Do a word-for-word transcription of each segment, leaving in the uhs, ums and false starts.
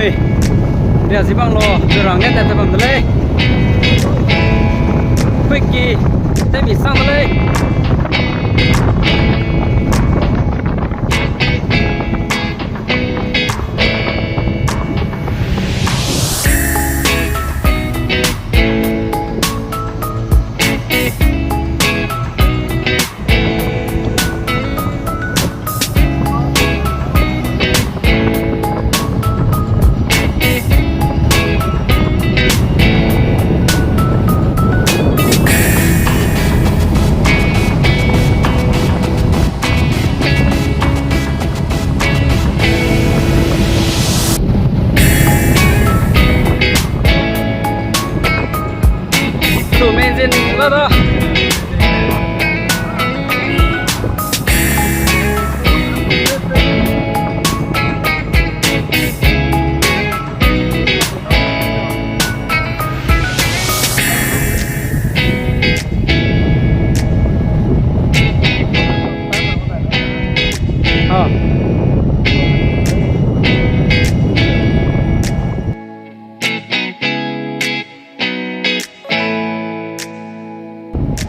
Ria zibang lo, zerang ne tat te bam de lei. Peki, temi sang de lei. Lu menzin la da. Ah.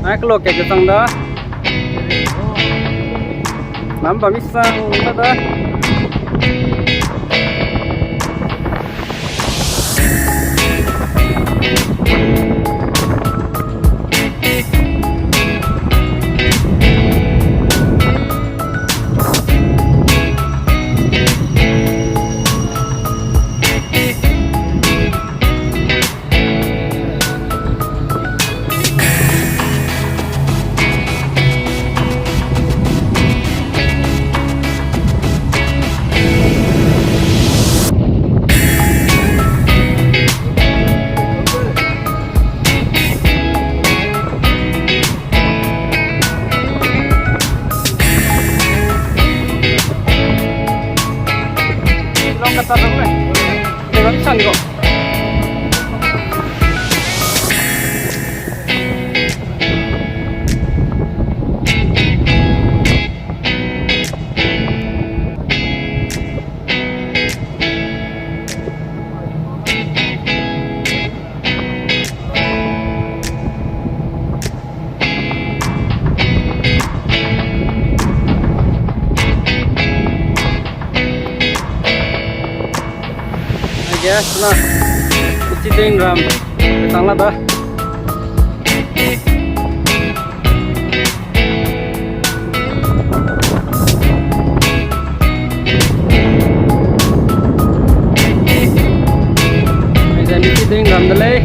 Ai, kelo ke ke sang da. Nam ba mi sang da da. Long kata dong le. Te bam sang go. Aige, na, isi ding ram, tang la da. Aige, isi ding ram de lei.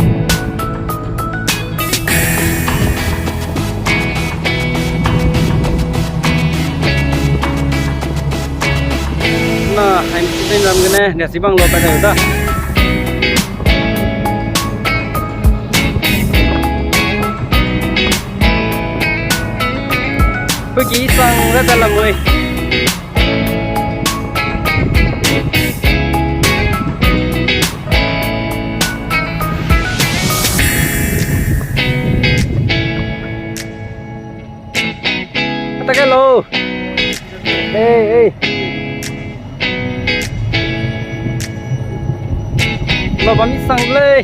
Na, hai mi pen ram gene, ne si bang lo pa da. Peki sang ra da lamui. Ata ke lo. Ei, ei. Lo bam mi sang lei.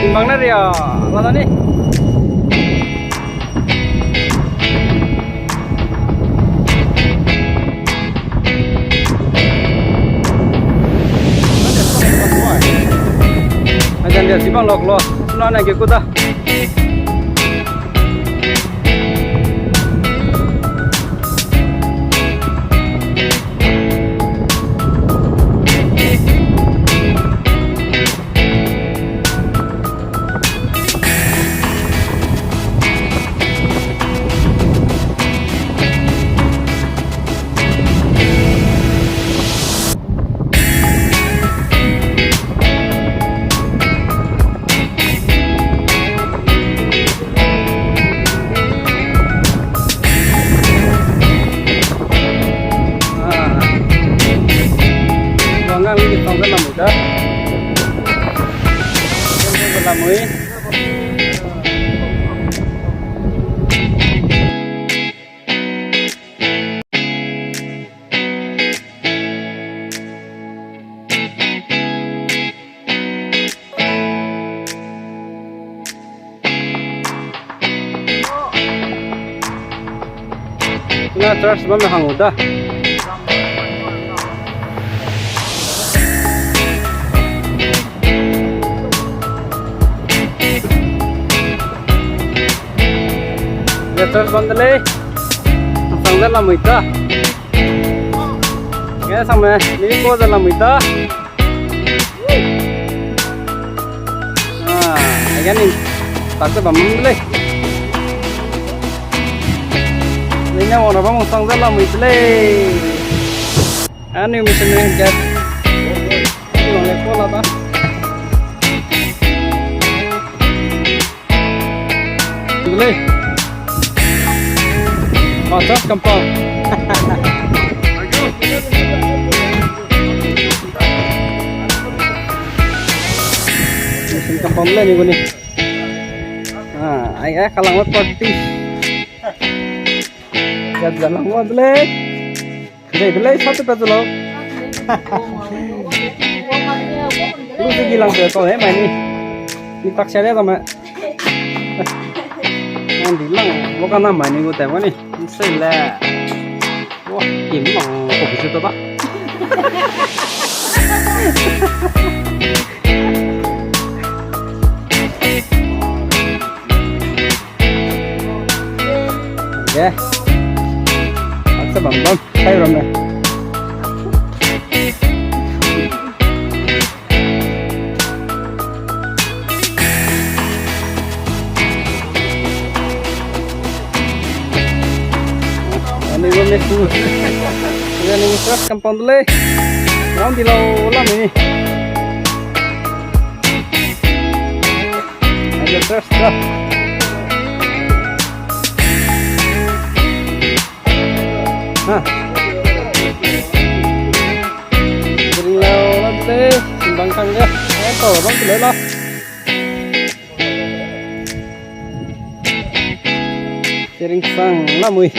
Timbang na ria, la da ni. Ajan dia si bang lok lo. Suna na ke kuda. Ah. Wang ngang ni tong ka lamui da. Tong ka lamui. Church bam hang da. Ya church bam de lei. Sang de lamui ta. Ya sang me, ni ko de lamui ta. Ah, again in. Tak te bam de lei. Ni ne wang ra bam sang de lamui de lei. Anui missionary kat. Anui wang le ko la ta. Lei. Masa kampau. Mission kampau le ni guni. Ah, ai, ai, kalang party. Jat jalang wa de lei. Dei de lei, sat te pa zu lau. Lu de gi lang de to he mai ni. Ni tak sia de to me. Nang di lang, wa ka na mai ni gu te wa ni. Ni sei le. Wa, kim lang ko bi zu to ba. Ge. Akse bam bam. Sai ram ne. Ani go me tu. Ani go trust compound le. Round di lau la me ni. Ani go trust da. Ha. Ring lau la de, simbang kang de. Eh, to bang le la. Ring sang la mui.